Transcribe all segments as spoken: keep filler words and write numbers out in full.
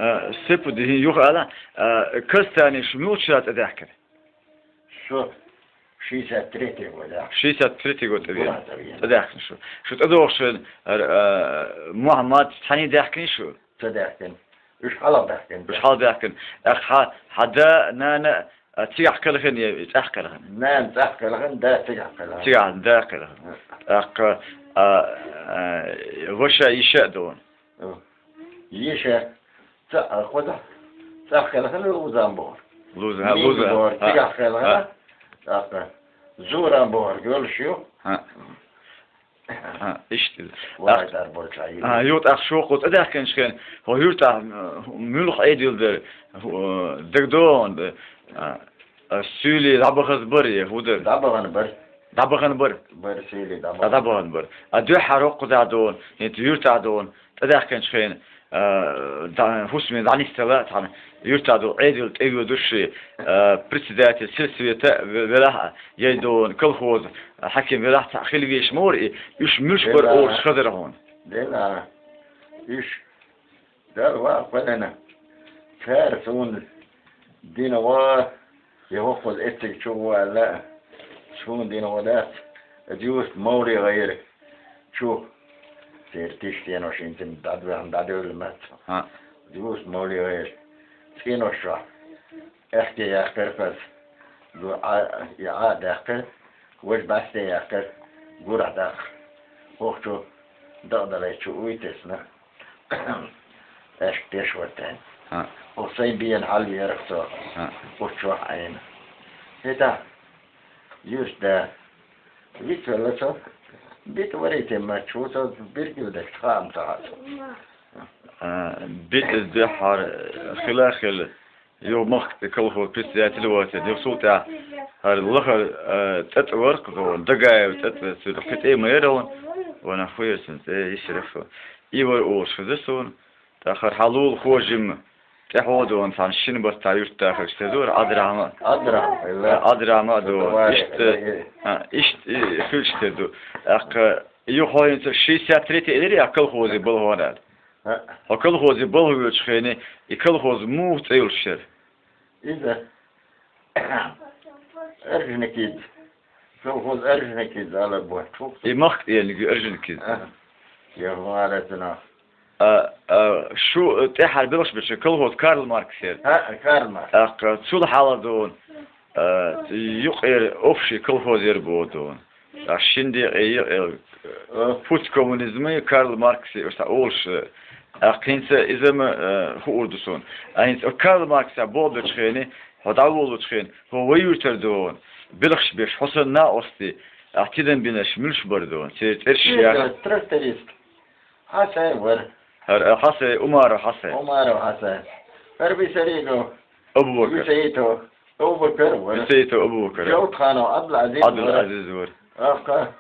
А, Сепуди, юха ала, а, Казтане шу муьлхача шера тӀедаьхкира? Шу шестьдесят третий год, да. Шестьдесят третий год тӀе-, Год тӀедаьхкира шу. Шу тӀедогӀуш шен, а, а, Мухьаммад цхьанне даьхкина шу? Ца даьхкина. Уьш хьалха даьхкина. Уьш хьалха даьхкина. ТӀаккха хьа, хьа да, нана, а, цигахь кхелхина, е цӀахь кхелхина? Нана цӀахь кхелхина, да цигахь кхелхина. Цигахь, да кхелхина. ТӀаккха, а, а, ваша, йиша а ду хьуна? Йиша цӀа-, а, кхузахь, цӀахь кхелхина Лузан бохург. Лузан, Минга Лузан, бохург, а, цигахь кхелхина. А. ТӀаккха Зуран бохург йолуш ю. А. А, иштта. Вай дар болчу хьан А, ю, тӀаккха шу кху тӀедаьхкинчу хенахь, хӀокху юьртахь, а, муьлха Ӏедал дара, хӀу-, а, дагадогӀу хьуна, а, а, суьйлий дӀабахаза бара, е хӀун дара? ДӀабахана бара. ДӀабахана бара? Бара, суьйлий дӀабахана. А, дӀабахана бара. А дуьххьара хӀокхузахь ду хьуна, хӀинца юьртахь ду хьуна, тӀедаьхкинчу хенахь, а, да-, хӀусаме дӀанисдала цхьана юьртахь долу Ӏедал тӀейоьдуш, а, председатель сельсовета ве-, велахь а, яй долу колхозан хьаким велахь а, цхьаъ хила везаш ма вара и, уьш муьлш бара олуш хазара хьуна. Дела, уьш Дала ваха кхоьллина. Цара суна дина гӀо, я хӀокхуза эцциг чу гӀо аьлла, суна дина гӀо дац, аса юста мовле гӀайра чу. Церан тиштенош хӀинца дӀадоьлла, дӀадевлла мац. ХӀаъ. Юста мовле гӀайра. ЦӀенош чохь аьхке яьккхира хаза. Ду Ӏа, и Ӏа а даьккхира, важа бӀаьсте яьккхира, гурахь даккхира. ХӀокху чу дакъадалайта чу уй тесна. Аьшка теш вара тайна. ХӀаъ. Оха сайн бена хьал верах цо. ХӀаъ. Оцу чохь Ӏийна. ХӀета, юьртда. Вицвелла цо. БитӀа варий те маьрча ву цо, биргил дерг хаам ца хаьа цо. А, битӀа дуьххьара хила а хилла, юха махка тӀе колхоз председатель вацара, юха цул тӀаьхьа хӀара лахара, а, тӀатӀа вара-кх, Дагаев тӀатӀа, цуьнан кхин тӀе а ма яра вон, ванах хуьйра цуьнан цӀе, йисира фу. И вара олуш хеза суна, тӀаккха хӀара хьан лулахо жимма, тӀаьхьо а ду вон цхьана шина баттахь юьртда хилча ца ду хӀара Ӏадрахьма? Ӏадрахьма, хилла. Ӏадрахьма а ду вон. Иштта, а, иштта и хилча ца ду. ТӀаккха юха хьо хӀинца шестьдесят третий элира, я колхозе балхо вара аьлла? ХӀаъ. Хьо колхозе балха воьдучу хенахь, и колхоз муха цӀе йолуш яра? Иза Орджоникидзе. Колхоз Орджоникидзе алар бу. И махка тӀе ерг ю Орджоникидзе. Аха. Я хӀара цунах. А, а, шу тӀаьххьара белхаш бечу колхоз Карл Маркс яра? ХӀаъ, Карл Маркс. ТӀаккха цул хьалха ду вон, а, юккъера общий колхоз яра боху ду вон. Ткъа шина декъе, йекъе, пуц коммунизмы, Карл Марксы, уьш цхьа олуш, а, кхин ца иза ма, а, хуур ду суна. А хӀинца Карл Маркса боху бечу хенахь, хьо дӀаволучу хенахь, хӀо вай юьртара ду вон, белхаш беш, хьо санна накъостий, а, тидам бинарш муьлш бара ду вон, церан цӀераш яра. Тракторист. Хьасай вара. ХӀара, а, Хьасай, Умаров Хьасай. Умаров Хьасай. ХӀара Бисаригов. Абу-Бакар. Бисаитов. Абу-Бакар вара. Бисаитов Абу-Бакар. Жовтханов Абдул-Азиз вара. Абдул-Азиз вара. Ахка.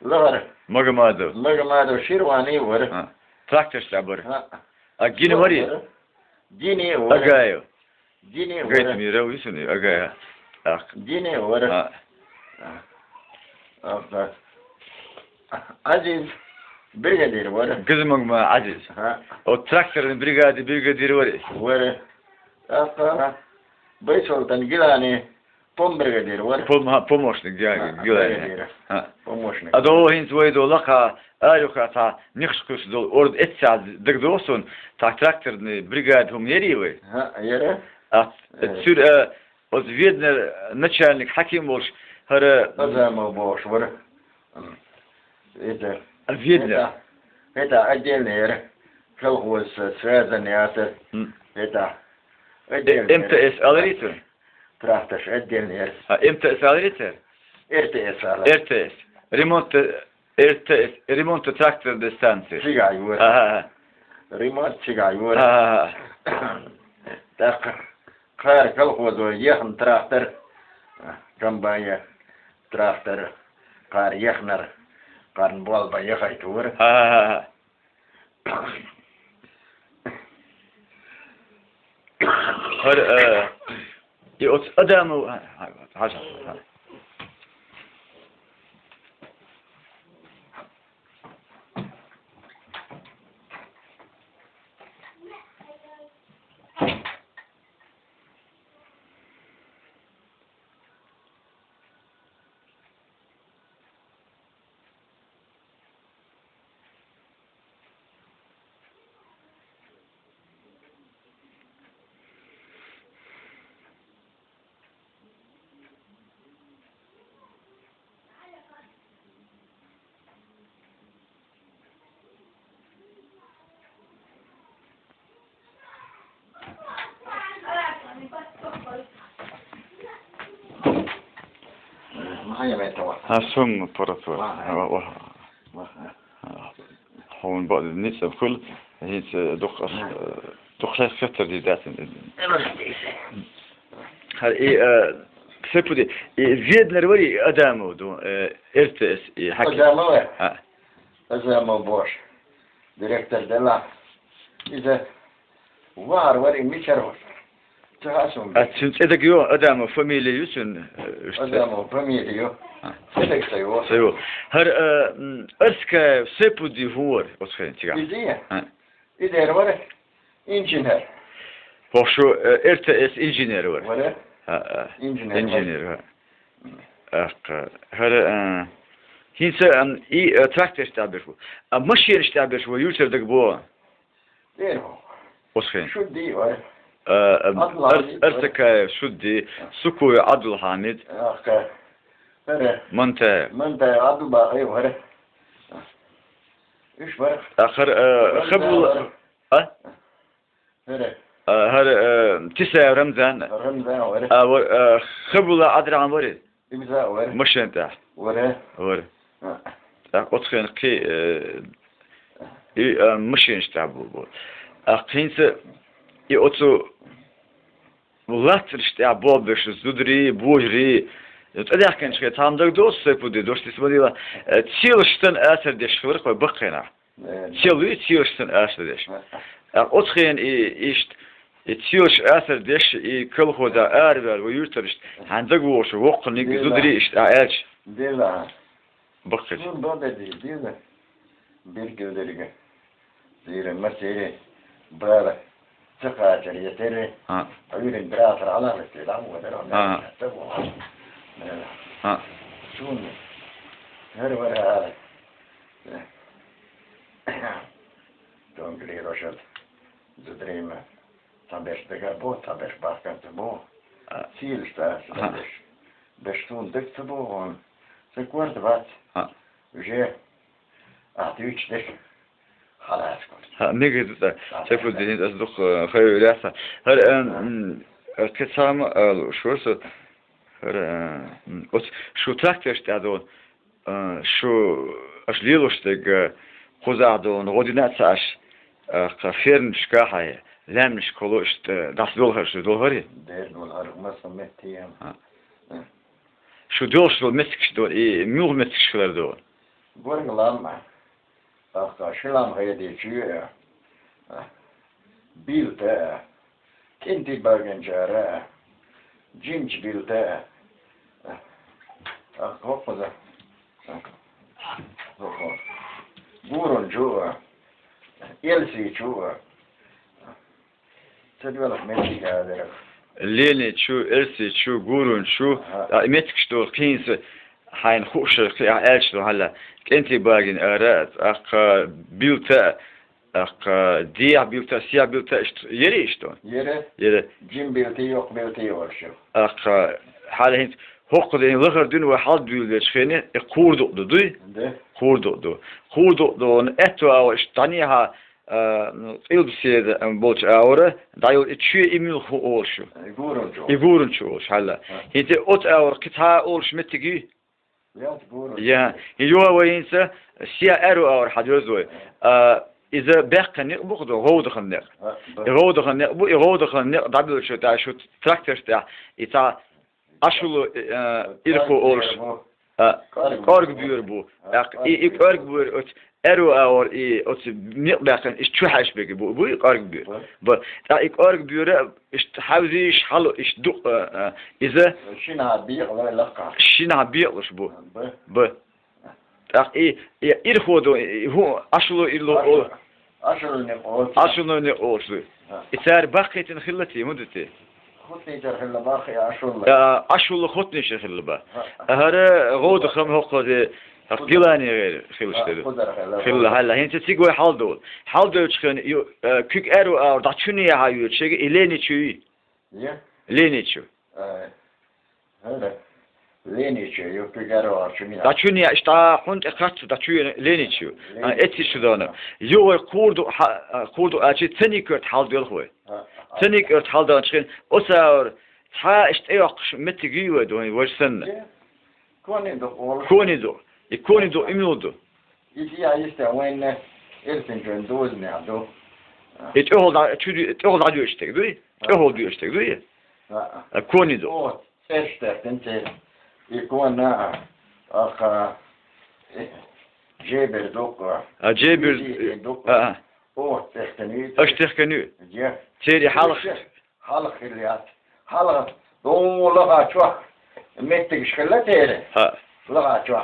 Лахара. Магомадов. Магомадов Ширвани вара. А. Тракторист а бара. А. А гина варий? Гина вара. Агаев. Гина вара. Гайтмиров, висуни, Агаев. А. Гина вара. А. А. Ахка. Азиз бригадир вара. Газмагма Азиз. А. О тракторный бригады бригадир вара. Вара. Ахка. Байсолтан Гилани. Пом бригадир вара. Пом-, ха, помощник, дя-, А, гилай. Бригадир. Ха. Помощник. А до хӀинца вай до лакха, арюха цхьа нихаш кхуьссуш долу орда эццахь дагадогӀу суна, цхьа тракторный бригада хӀума яри вай? Ха, яра. А, Э. цуьра, а, оцу Веднер начальник хьаким волуш, хӀара Азамов бохуш вара. М. Это. А, Веднер. Это, это отдельно яра. Колхоз связан яцара. М. Это. Э, отдельно яра. М Т С аларий цуьра? Тракташ отдельно яра. А, М Т С аларий церан? Р Т С ала. Р Т С. Ремонт, э, Р Т С, ремонт тракторной станции. Цигахь йора. Ага, ага. Ремонт цигахь йора. Ага, ага. ТӀаккха кхара колхозо яхна трактор, комбайн трактор, кхара яхнар, кхарна болх бан яхайта вара. Ага, ага. ХӀара, э, и оцу адамо, а, а, хьажа, хьажа. Хьан я метта ва? Хьан сум парапур? Ва. Ва, ва. Ва. Хьун баъ ницкъ хуьлу, хӀинца дукха, дукха хеттар ди дац. Хьан и, э, Сайпудин, и веднар вари Адамов ду, э, РТС, и хьаки. Адамов вари? А. Адамов Бош. Директор дела. Иза вар вари мичара вари. Ца хасум. А цун цӀе дага ю, Адамов фамилия ю цун, э, уьш цӀе? Адамов фамилия ю. А. ЦӀе дага ца ю. Ца ю. ХӀара, э, м, Арскаев Сайпудин хӀун вара, оцу хенахь цигахь? Иза? А. Иза вара инженер. Хьошу, э, РТС инженер вара? Вара. А, а. Инженер вара. Инженер вара. Аккха. ХӀара, а, хӀинца, ам, и, а, тракторш тӀехь берш бу. А машенаш тӀехь берш вай юьртара дага бу? Дера бу. Оцу хенахь. Шудди вара. А, а, Ар-, Ардулхьамид вара. Арсакаев Шудди, Сукуев Ардулхьамид. Аккха. ХӀара. Мантаев. Мантаев Ардулбакъи вара. Уьш бара. Аккха, а, Рамзан Хабул-, вара. А? ХӀара. А, хӀара, э, Тисаев Рамзан. Рамзан вара. А, вар-, э, Хабулла ӀадрагӀан вари? Имза вара. Машен тӀехь. Вара. Вара. А. ТӀаккха оцу хенахь кхин, э, и, э, машенаш тӀехь бу, бу. А хӀинца и оцу латтарш тӀехь болх беш зударий, божарий, тӀедехкинчу хенахь цхьа хӀума дагадоцу Сайпудин, дош тиса ма дийла, э, цилаш санна асар деш хилар кхой баккхийнахь. Э, Цел вуй, цилаш санна асар деш. Э, э. А оцу хенахь и, иштта, и цилаш асар деш, и колхоза араваьлла вай юьртара иштта, хьан дага вогӀуш воккханиг, дела, зударий иштта, а, аьлча. Дела. Баккхийчу. Суна бан бедий, дела. Биргил дерриге. Зира, масири, бала. Ца кхачар я терри. А. Ӏуьйрин дратар Ӏаларвитий, дӀа ву дара, а, ца ву. Э. А. Суна. ХӀара вара ала. Донгли рошат. Зудрима. Цхьаберш дага бу, цхьаберш бахкан ца бу. А. Цилаш ца, ага, цхьаберш. Берш суна дага ца бу, вон. Ца корта вац. А. Уже. А, дуьйцуш дерш. Халас корта. Ха, мегар ду ца. Ца фу дин, ас дух, э, хай вираса. ХӀара, э, м, э, кхин цхьа ма алу, шура со. ХӀара, э, м, оц, шу тракторш тӀехь долу. А, шу, аша лелош дерг, а, кхузахь долу, гӀо дина а ца Ӏаш, а, кху фермашкахь а, лаьмнашка хӀоло иштта, а, дӀасадолхура шу, долхура? Дера долхура, маса метте. А. А. Шу долуш долу меттигаш долу, и муьлха меттигаш хилар долу? Горга лам, ахка ши лам хьедийчу, а, а, билта, а, КӀентий багинчара, жимчу билта, а, хӀокхуза, а, хӀокху, гурунчу, а, элсичу, а, ца доьлху меттиг а дерг. Леничу, элсичу, гурунчу, ага, а, меттигаш долу кхинца хьайна хууш, кхин а аьлча ду хьала, КӀентий багина ара, тӀаккха билта, Аккха, дехьа билта, сехьа билта, иштта, яра иштта? Яра. Яра. Жим билти, йоккха билти йолуш ю. Аккха, хьала хӀинца хӀокху ден лахара дуьйна вай хьалдуьйла дечу хене, и кхурдукъ ду, дуй? Да. Кхурдукъ ду. Кхурдукъ ду, аьтту агӀор иштта дӀанехьа, а, къилбаседа, а, болчу агӀора, дӀайолу и чоь и муьлха хӀун олуш ю? И гурунчу. И гурунчу олуш, хьала. А. ХӀинца оцу агӀор кхин цхьа а олуш меттиг ю? Я, хӀин юха вай хӀинца сехьа аьрру агӀор хьадоьрзу вай. А, иза баьккхина некъ бу-кх ду, гӀовдахан некъ. И гӀовдахан некъ бу, и гӀовдахан некъ дӀабуьллучу тӀехь шу тракторш тӀехь, и цхьа Ӏашулу, а, ирхо олуш. А, кӀоргбоьра бу. ТӀаккха и, и кӀоргбоьра оцу аьрру агӀор и оцу некъ баьккхина, иштта чу хьаьжберг бу, буй кӀоргбоьра? Бу. Бу. ТӀаккха и кӀоргбоьра иштта хьаьвзийша хьало, иштта дукъ, а, а, иза. Шинахь бекъалуш бу. Шинахь бекъалуш бу. Бу. Бу. ТӀаккха и, и ирхо ду, и хӀун Ӏашулу ирло олу. Ӏашулу некъ олуш. Ӏашулу некъ олуш ду. А. И цара баккхийтина хилла те, хӀун ду те? Хотничара хилла бах, я Ӏашулла. А, Ӏашулла хотничара хилла бах. А. ХӀара гӀовдахан хӀокхузе, хӀокху Гилани гӀера хилла. А, шуьга. Хилла, хьала. ХӀинца цига вай хьалдолу. Хьалдолчу хенахь, ю, а, куьг аьрру агӀор дӀа чу нехьа йоьдуш, шега и леничу ю? Я? Леничу. А. ХӀара. Леничу ю, куьг аьрру агӀор чу нехьа. ДӀа чу нехьа, иштта хьуна тӀе кхаччалц дӀа чу ю, леничу ю. А, эцци чу дона. Юха вай кхурдукъ хьа-, а, кхурдукъ аьлчи, цӀений коьрта хьалдоьлху вай. А, а. ЦӀений коьрта хьалдоьлхучу хенахь, оцу агӀор цхьа иштта тӀейоккхуш меттиг юй вай, ду хӀин важа санна. Я. Кони дукъ олуш. Кони дукъ. И кони дукъ именно ду. Ити я исте вайна эртен жон дозне ду. И тӀехула дӀа-, чу ду-, тӀехула дӀадоьшуш дерг дуй? ТӀехула доьшуш дерг дуй? А, а. А кони дукъ. О, цӀерш техтин цӀер. И кона, а, аха, э, жебер дукъ. А жебер, визитин дукъ. А, а. О, техтин ю. Аш техкан ю. Я. Цери халх. Халх хиллят. Халх. Дон лагъа чох. Меттигаш хилла тери. Ха. Лагъа чох.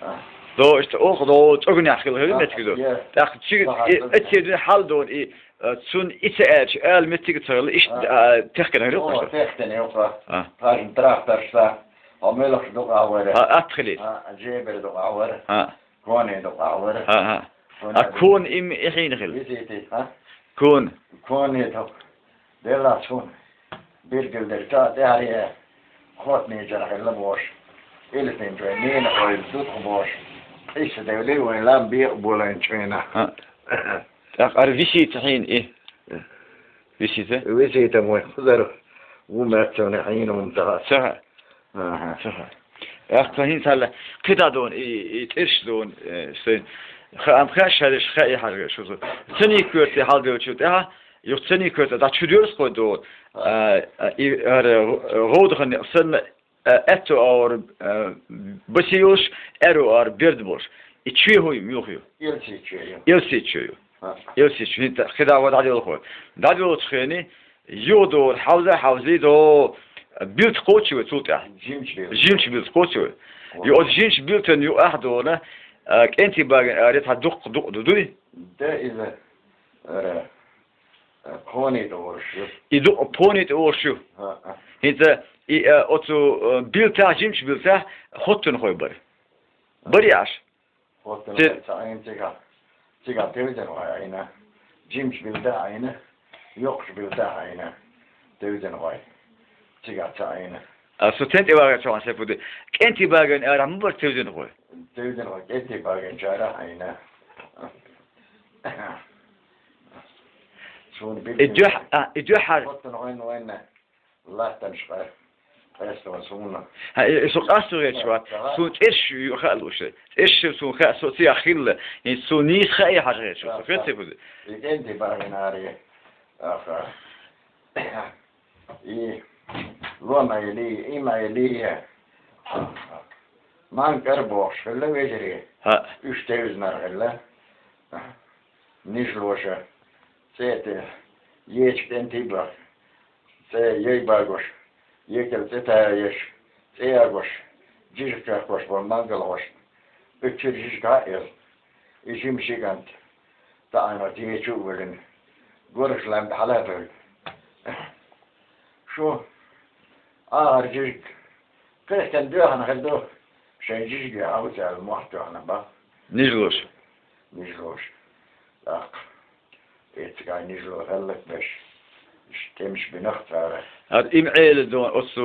А. До иштта ох, до цӀогнех хилла хилла. А, меттиг до. Я. Так, чи, лагъа и, чох. Эцеди хал дон и, а, цун ица ач, ал меттиг цагла, ишт, а, техкан хилла. О, техкан ю. А. Тажин трактор са. А мелах дукъ авара. А, атхили. А, жебер дукъ авара. А. Кони дукъ авара. А, а. Кони. А кон им ихин хилла. Визити, а? Кон. Кони дукъ. Делла цун. Биргилдер та дяри. Хотни жара хилла бош. Илтин жой, нина хой дутх бош. Иса девли вай лам би болан чойна. А. Так, ар висит хин и. Висит, э? Висит мой хузар. Умат цона хин ум та. Саха. Аха. Саха. Ах, кахин сала. Кида дон, и, и тирш дон, э, сен. Ха, ам ха шариш, ха и харга, шу зу. Цени кёрте хал бёчу, да? Юх цени кёрте, да чудёрс кой дон. А, а, и, ар, э, год хан, сэн, э, эту аур, э, басиюш, эру ар берд бош. И чуй хуй, мюх ю. Илси чуй ю. Илси чуй ю. А. Илси чуй, та, кида ва дадил хой. Дадил чхени, Юдор, хьавза, хьавзи до, билт кочу, цултя. Жимч билт. Жимч билт кочу. О. Ю от жимч билтен ю ах дона, а, кенти баген, а, рет ха дук, дук, ду, дуй? Да, из, э, э, пони до оршу. И ду, пони до оршу. А, а. Хинца, и, э, оцу, э, билта, жимч билта, хоттун хой бар. Бар яш. Хоттун Те- хой ца айна цига. Цига тевзен хой айна. Жимч билта айна. Йокш билта айна. Тевзен хой. Цига ца айна. А со тент ивага чоган се пуди. Кенти баген ара му бар тевзен хой. Тевзен хой. Кенти баген чара айна. Сун бил. Идё, а, идё хар. Хоттун хой нойна. Латтан шпар. Къестон суна. Ха, э, э, со къасту гечват. Ага. Су теш ю халуше. Теш су ха, со ти ахилла. Ин су нис ха и хажечу. Ага. Фете буд. Икенди багинари. Аха. И лома или, има или. Ман кар бохш хилла вежери. Ха. Уьш тевз нар хилла. Ниж лоша. Цете. Ечк тенти бах. ЦӀе яй багош, екел цӀе таяеш, цӀе ягош, жижиг чахкош бо мангал гӀош. Уьччуьр жижиг хьаэс, и жим шигант, таӀана течу валин, гораш лам хьалабал. Шу, агӀар жижиг, кхехкан доьхна хир ду, шайн жижиге хьавцал мохь тоьхна ба. Нижлуш. Нижлуш. ТӀаккха. Эцигай нижло хӀаллакбеш. Иш тӀемаш бинах цара. Ад им Ӏела дон оцу,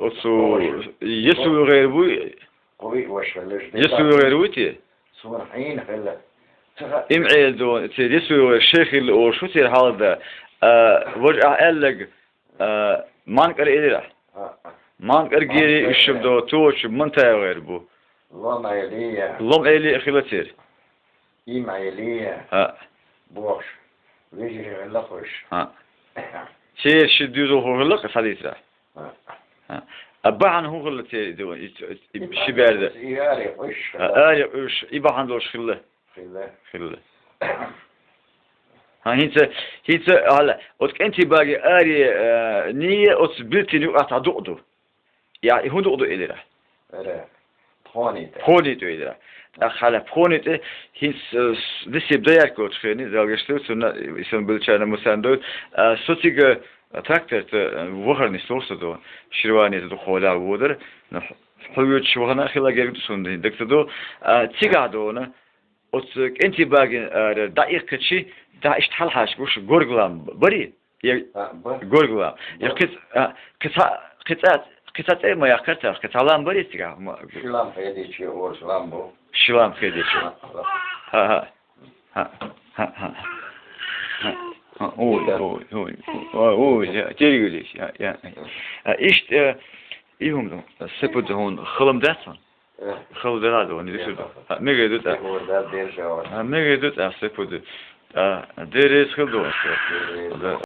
оцу Ош. Есу Ош. Гъер буй? Куви Ош хӀаллаш Есу дела. Гъер буй те? Суна хьийна хӀалла. Цаха. Им Ӏела дон, те Есу гъер шехилла Ошу те хьалда. А, вож а Ӏеллаг, а, манкъар элира. А, а. Манкъар гери Манкъар ишим элира. До, тучу, мантая гъер бу. Лом Ӏелия. Лом Ӏели хилатир. Им Ӏелия. ХӀа. Бохш. Вежарий гӀелла хуш. ХӀа. Цер ши дуьзал хӀу хӀулла, садитра. ХӀа. ХӀа. А бахьана хӀу хӀулла цер ду, и, и, и И ши бахьана баьрда. И ари хуш. ХӀа, ари хуш, и бахьана долуш хилла. Хилла. Хилла. ХӀа, хӀинца, хӀинца, хьала, оцу кӀентий баги ари, э, ния оцу билтин юкъа цхьа дукъ ду. Я, и хӀун дукъ ду элира? Эре, пхоний тӀе. Пхоний тӀе элира. ТӀаккха хьала пхоний тӀе хӀинца, э, с-, дисиб даярка оцу хени, Дала гешт дойла цунна, исан белчарна мусан дойла. А, со цига трактор тӀе, э, вахарни сорса ду, ширвани ду холягӀа водар, но хьо-, хьо воьдуш вахана хила герга ду цунна, дагца ду. А, цигахь дона, оцу кӀентий багин ара дӀаихкачи, дӀа иштта хьалхьашка гуш горгалам бари? Я, а, ба. Горгалам. Я, ба. Кхиц-, а, кхица, кхица, кхица цӀе ма яхкар царах, кхица лам бари цигахь? Ма, ши лам хедичи, орус лам бу. Ши лам хедичи. А, ба. ХӀа, хӀа. ХӀа, хӀа. ХӀа, хӀа. Ой, ой, ой, ой, ой, я, тергалиш, я, я. А, иштта, э, И хӀума ду, сепуд хьона хала ма дац хьона? Э. Хала дера ду, не дисуд. Э. Ха, мегаргда тӀаккха. Хала дера, дера шо. Ха, мегаргда тӀаккха сепуд. ТӀаккха дерригаш хала ду. Дерригаш. Да,